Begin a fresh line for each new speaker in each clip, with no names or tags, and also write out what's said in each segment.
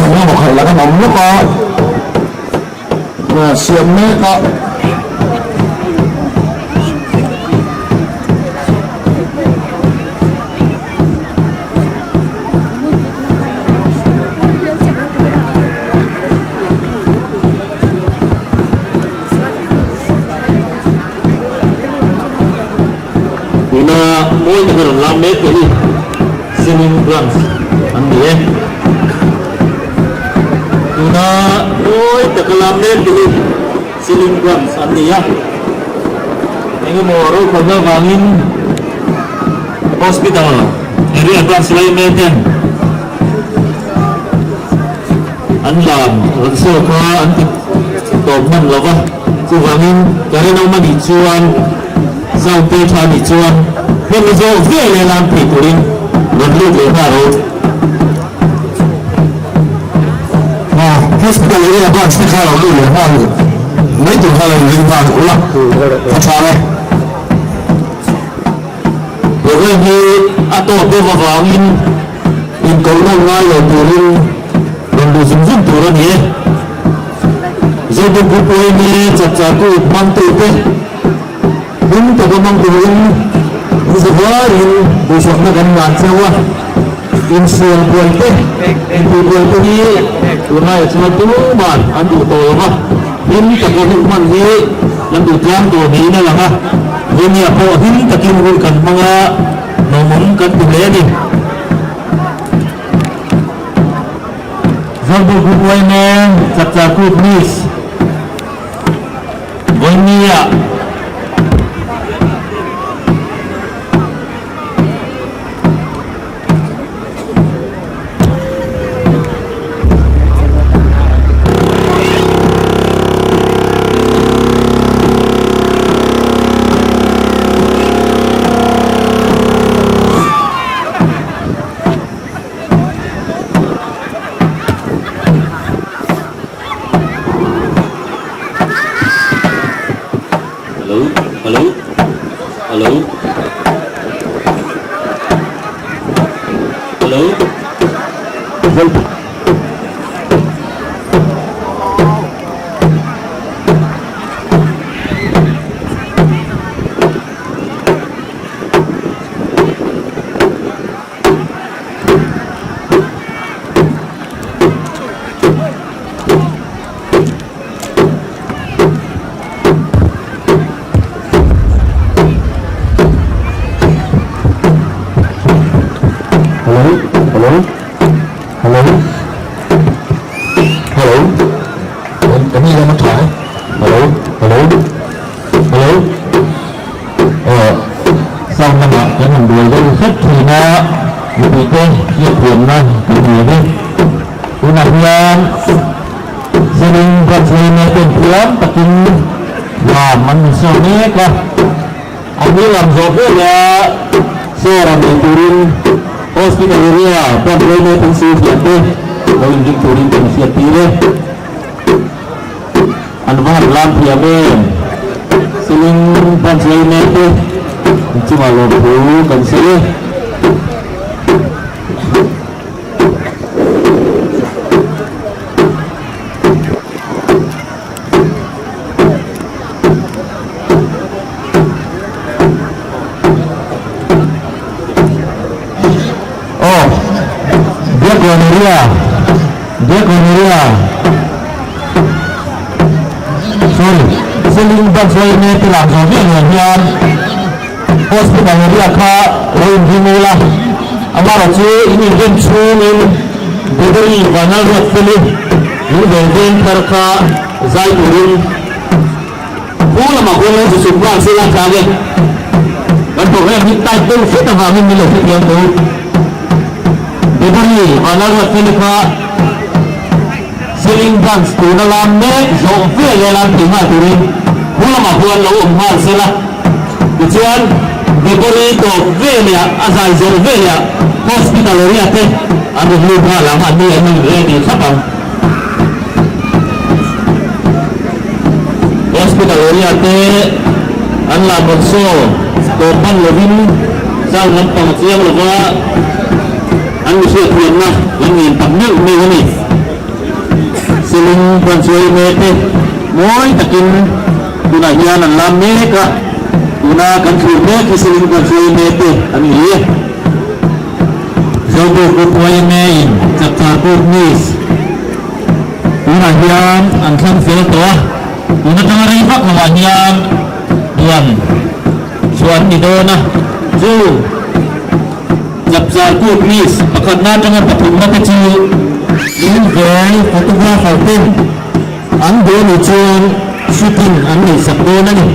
Engemaw khalh lah kan awm lawk a, siam mek a.
Tuna mawi taka rawn lam mek te hi Singing Branch an ni e. Tuna mawi taka lam mek te hi Ceiling Branch an ni a. Engemaw rokhawlna avangin Hospital Area Branch lai mek ten An lam rawn saw kha an ti tawp hman lo va, chuvangin ka rinawm a nih chuan sound te tha a nih chuan hemi zawk ve leh lam thei turin rawn lut leh nghal rawh.
Aw, hospital area branch te kha lo lut leh nghal mai tur kha lo inring nghal ula, a tha e.
Program hi a tawp deuh avangin Inkohna ngai lo turin rawn luh zung zung tur a ni e. Zobuk Group yma chapchar kut hmangtute hlim taka hmang turin inzavarin duhsakna kan ngan cheu a. Insual buai te, intih buai te hi tunlaiah chuan tuman an duh tawh lo va, hlim taka hun hman hi kan duh tlang tawh niin a lang a. Vawnia pawh hlim takin hun kan hmang a. Lawmawm kan ti hle a ni. Zawlbuk Group yma Chapchar Group Miss Vawinia Hello, hello, hello, hello.
Hello, hello, hello, hello, kan ni lam a tha e. Hello, hello, hello, aw sound lamah kan han buai deuh hlek thin a, mipuite hriatthiamna kan nei a ni. Tunah hian Seling Branch Lane ten thiam takin lam an rawn sawn mek a, an ni lam zawh vela sawr a nei turin Hospital area Branch Lane ten sir thiam te lo inring turin kan hriat tir e. An va han lam thiam em? Seling Branch Lane te chungah lawmthu kan sawi e. Aw, Diakoneria, Diakoneria, sorry, Seling branch lei mek te lang zawh viau nen hian Hospital area kha lo inring ula, amaherawhchu in inrem chhungin Gregory Vanlalruatfeli lungvel veng thar kha zai turin khu lamah khuan lo zisuk nghal se la tlang e. Kan program hi tight deuh hret avangin min lo hrethiam tawh u. Gregory Vanlalruatfeli kha Seling Branch tuna lam mek zawh vel e lam thei nghal turin khu lamah khuan lo awm nghal se la. Tichuan, Gregory tawp veleh a zai zawh veleh hospital area te an rawn lut nghal ang, an ni an in ready thlap ang. Hospital area te an lam rawn saw tawp hman lovin sound lampang a chiang lova an mihriat thiamna kan ngen tak meuh meuh a ni.
yma te mawi takin tunah hian an lam mek a, tuna kan thlir mek hi Seling Branch yma te an ni e.
Zobuk Group yma in Chapchar Kut Miss tunah hian an thlang fel tawh a, tun atanga rei vak lovah hian duan chhuah an ni dawn a, chu Chapchar Kut Miss pakhatna atanga pathumna te chu Lungvel photographer ten an duh a nih chuan shooting an neihsak dawn a ni.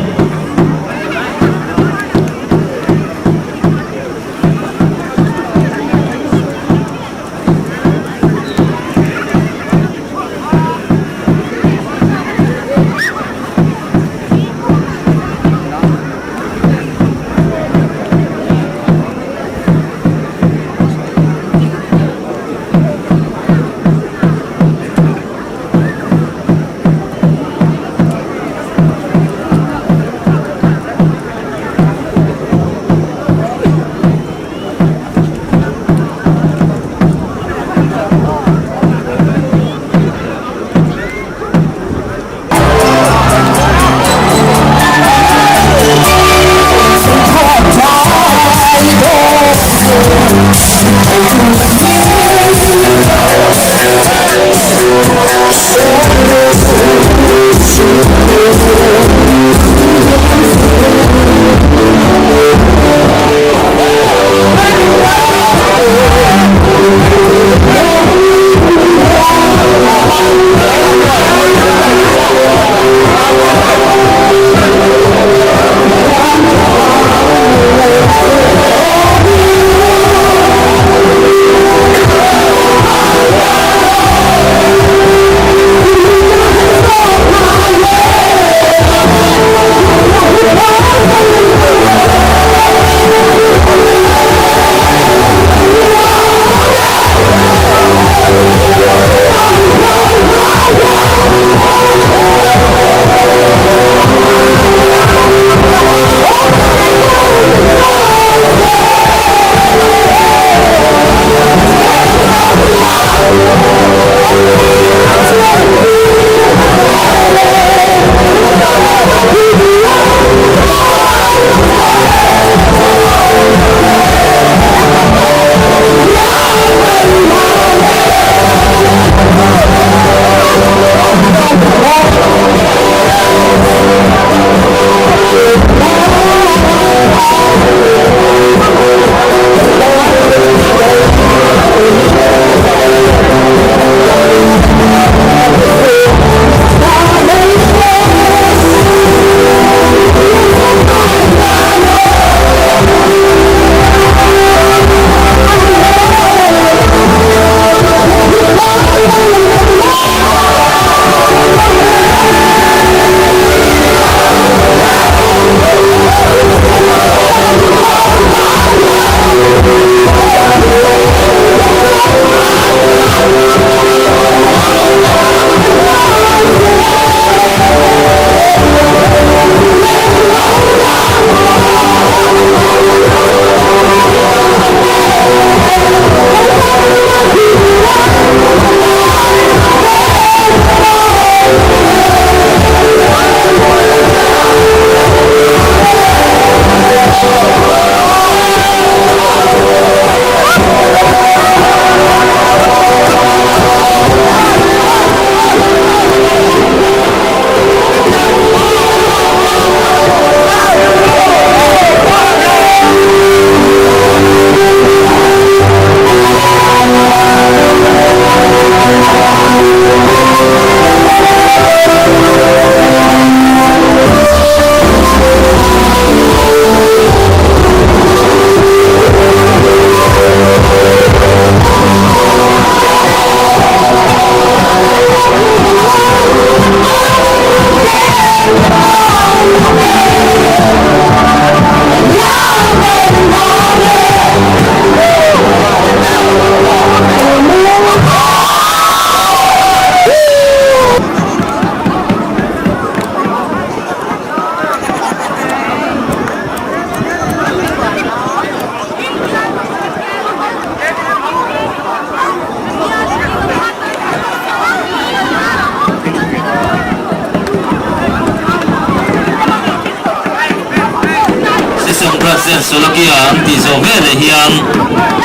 ten Solakia an tih zawh veleh hian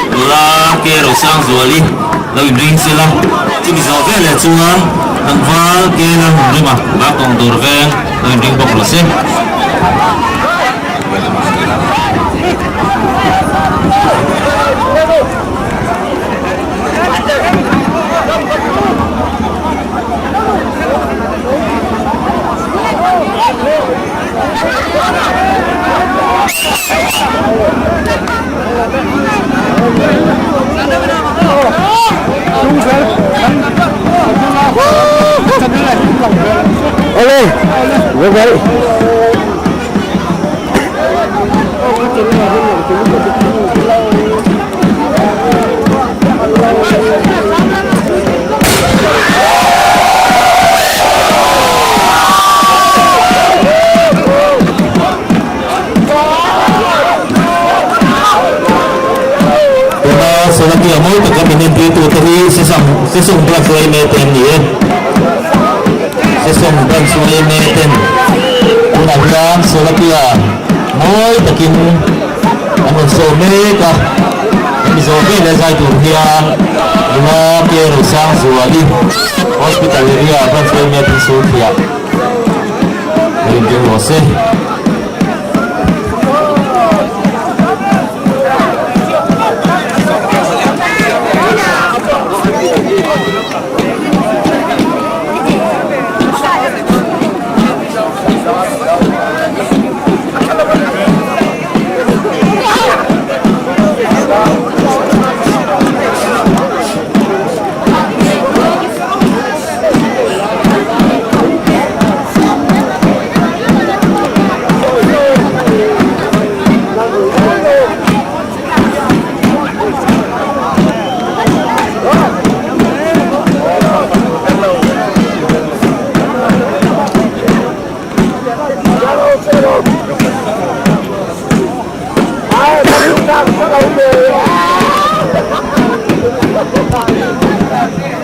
nula ke Rosangzuali lo inring sela, chumi zawh veleh chuan tlangval ke Lalhmunrima Bakawng dawr veng lo inring bawk rawh se. Tuna Solakia mawi taka min entirtute hi Sesawng Branch yma te an ni e. Sesawng Branch yma ten tunah hian Solakia mawi takin an rawn sawi mek a. Hemi zawh veleh zai tur hian nula Ke Rosangzuali Hospital area Branch yma ten Sulthliah a inring rawh se.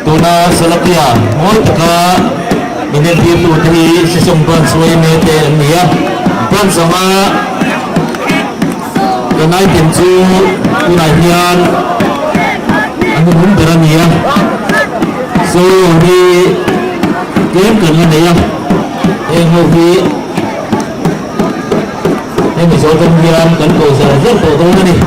Tuna Salakia mawi taka min entirtute hi Sesawng Branch yma te an ni a, Branch anga kan item chu tunah hian an hmun ber a ni a, solo hi tlem kan la nei a, heng ho hi hemi zawh atang hian kan ko zel zel tawh dawn a ni.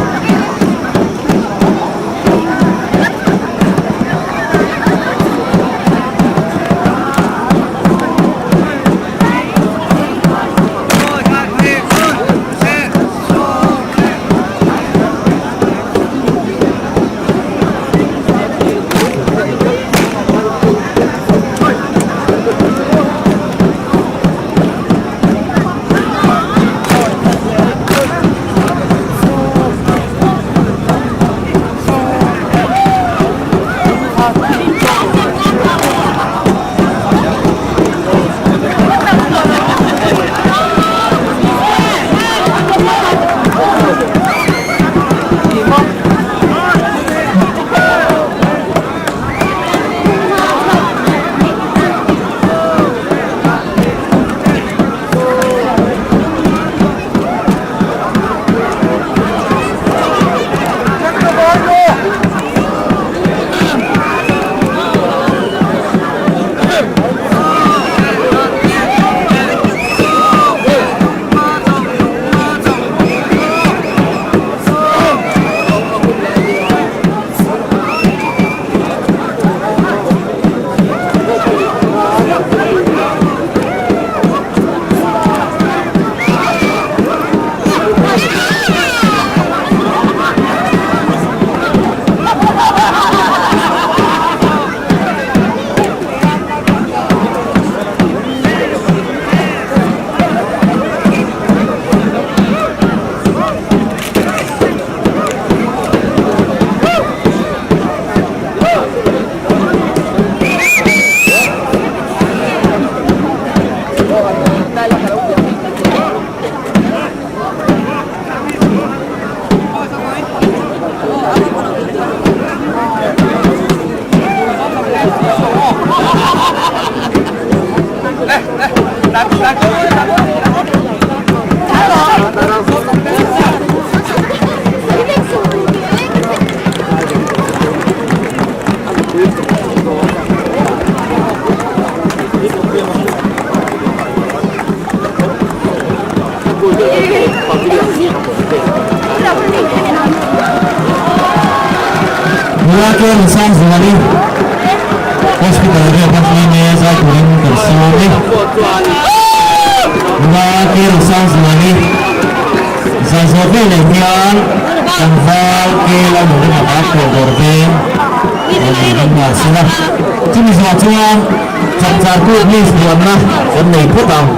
K Rinsangzuali Hospital Riak atangin zai turin kan sawm e. Nula K Rinsangzuali zai zawh veleh hian tlangval K Lalnurima Bakpawh dawr veng rawn inrem nghal sela. Chumi zawh chuan chapchar kut list buanna kan nei phawt ang.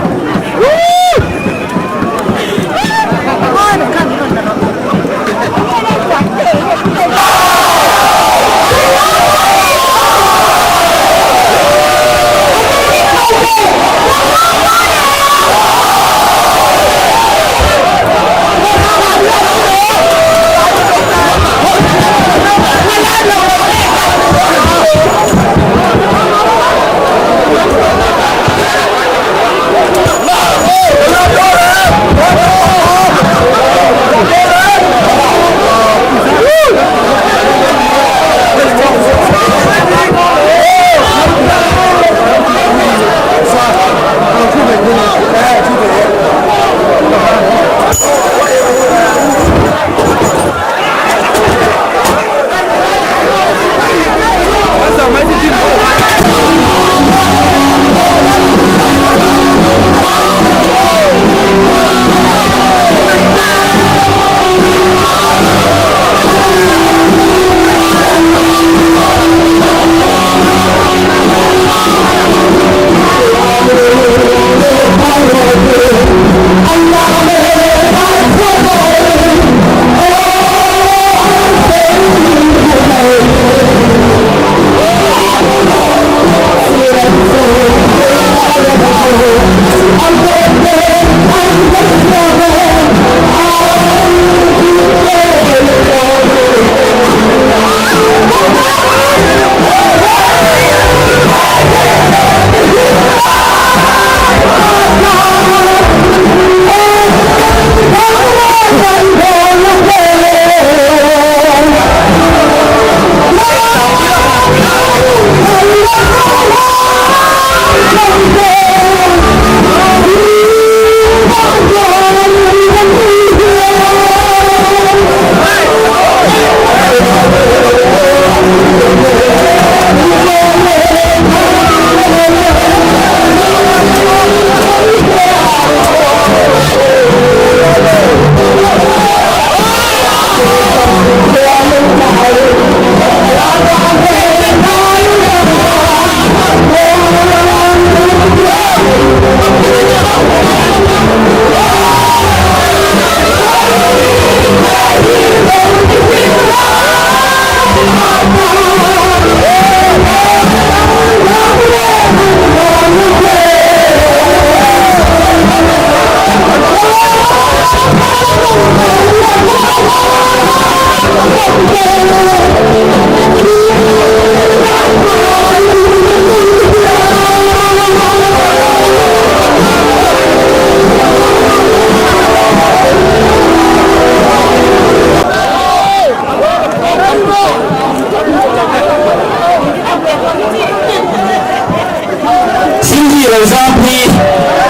Cindy Rozampui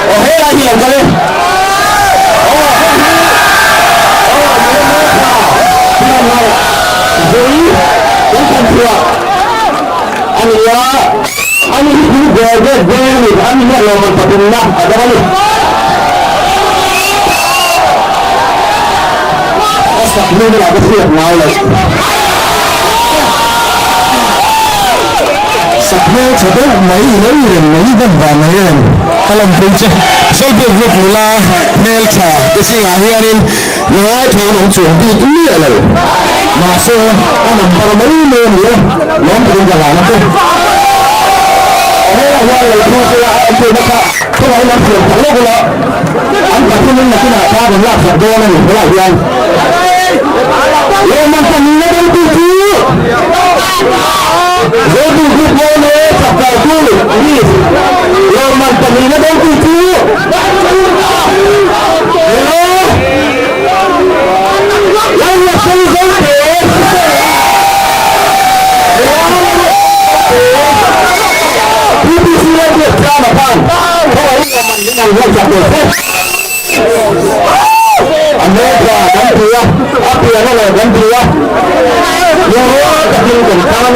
aw helai hi lo kal e. Aw hei hi aw nula hmeltha pianhar vawi kan thlanchhuah a ni a, ani hi thil ber ber ber a ni, ani hian lawmman pathumna a dawng a ni. A sak hnu bulah ka hriat ngai loh.
Sak hmel tha deuh mai i lo reng mai i van vang mai em? Ka lawmpui che. Sawibiak vek nula hmel tha te zingah hianin ngai thawn awm chuang bik miah lo. Mahse a number mai mai a ni e, lawm takin ka hlan a che. Helah hian lo thu sela a entirna kha khawngaihin an thiam tak lawk ula, an pathumin nakinah kha rawn laksak dawn a ni helai hian. Lawmman pahnihna dawngtu chu Zotu Group Yma chapter 2 List Lawmman pahnihna dawngtu chu Hello Lalruatfeli Zote PPC Radio Drama khan khawngaih lawmman min an huatsak ve se. A hmeltha kan ti a, a pian a lo kan ti a, lungrual takin kan tan a.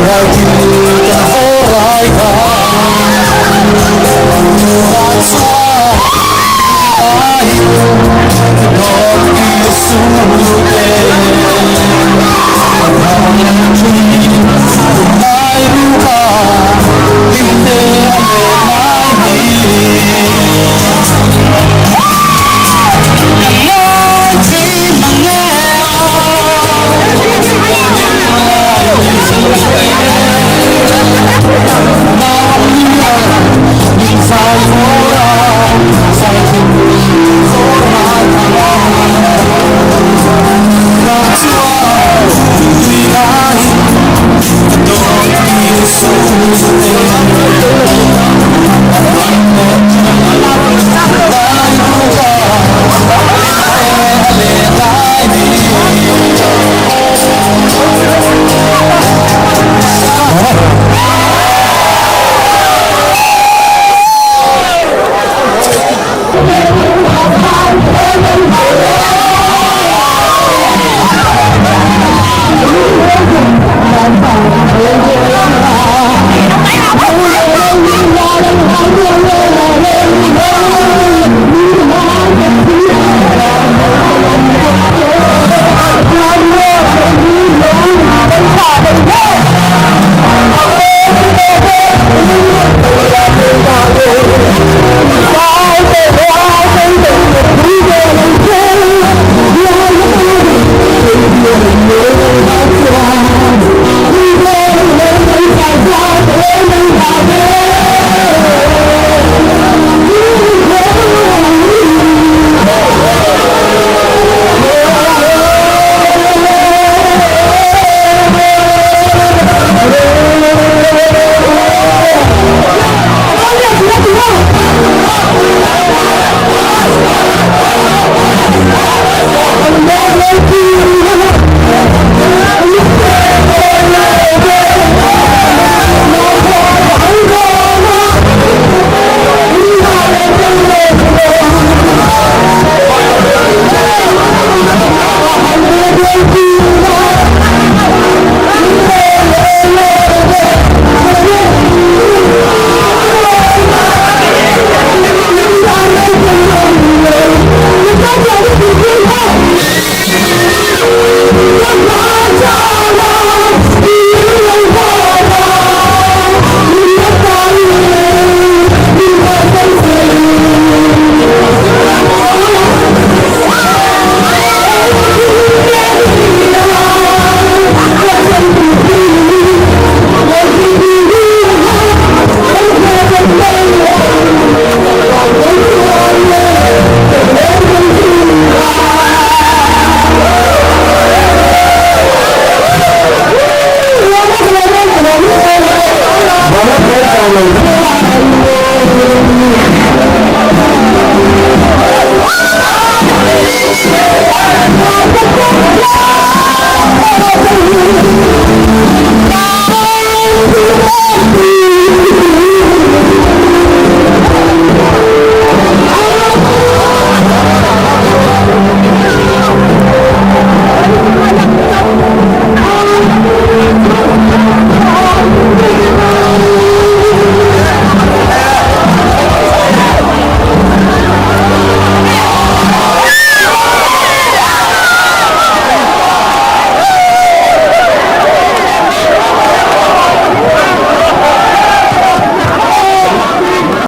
Ngai thil.